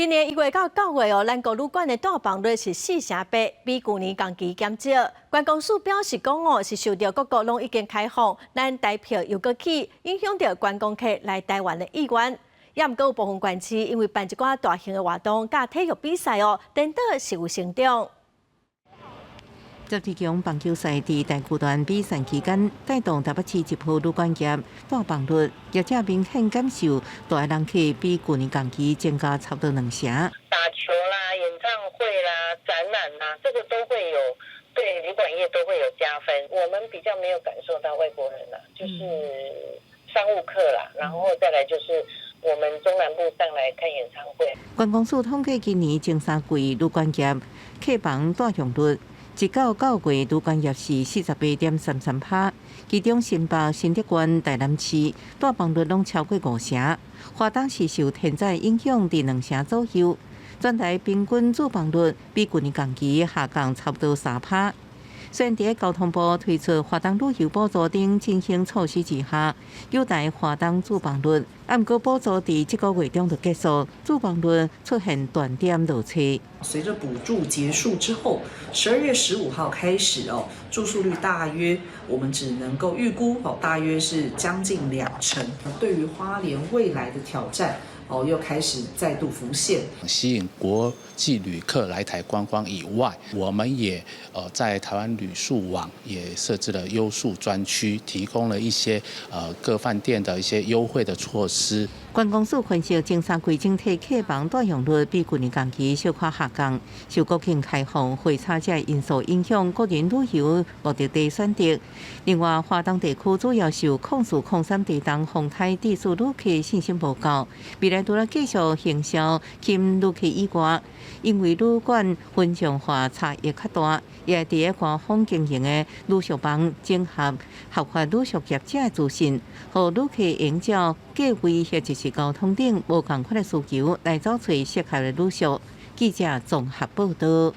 今年一月到九月哦，咱國旅館的住房率是四成八，比舊年同期減少。觀光署表示講哦，是受著各國攏已經開放，咱台票又閣起，影響著觀光客來台灣的意願。也毋過有部分縣市因為辦一寡大型的活動佮體育比賽哦，顛倒是有成長。十二強棒球賽佇大巨蛋比賽期間，帶動台北市一號旅館業住房率，業者明顯感受蹛來人客比舊年同期增加差不多兩成。打球啦、演唱會啦、展覽啦，這個都會有對旅館業都會有加分。我們比較沒有感受到外國人啦，就是商務客啦，然後再來就是我們中南部上來看演唱會。觀光署統計今年前三季旅館業客房住用率，一到九月旅館業是48.33%，其中新北、新竹縣、台南市住房率攏超過五成。花東是受天災影響，佇兩成左右。全台平均住房率比舊年同期下降差不多3%。雖然佇交通部推出花東旅遊補助等振興措施之下，優待花東住房率，毋過補助佇這個月中就結束，住房率出現斷點落車。隨着補助結束之後，12月15號開始哦，住宿率大約我們只能夠預估哦，大約是將近兩成。對於花蓮未來的挑戰哦，又開始再度浮現。吸引國際旅客來台觀光以外，我們也在台灣旅宿網也設置了優宿專區，提供了一些各飯店的一些優惠的措施。觀光署分析，前三季整體客房住用率比舊年同期小可下降，受國境開放、匯差這因素影響，個人旅遊目的地選擇。另外，花東地區主要受04-03地動風颱致使旅客信心無夠，未來除了繼續行銷吸引旅客以外，因為旅館分眾化差異較大，也會佇咧官方經營的旅宿網整合合法旅宿業者的資訊，予旅客按照價位或者是交通等無仝款的需求來找揣適合的旅宿。記者綜合報導。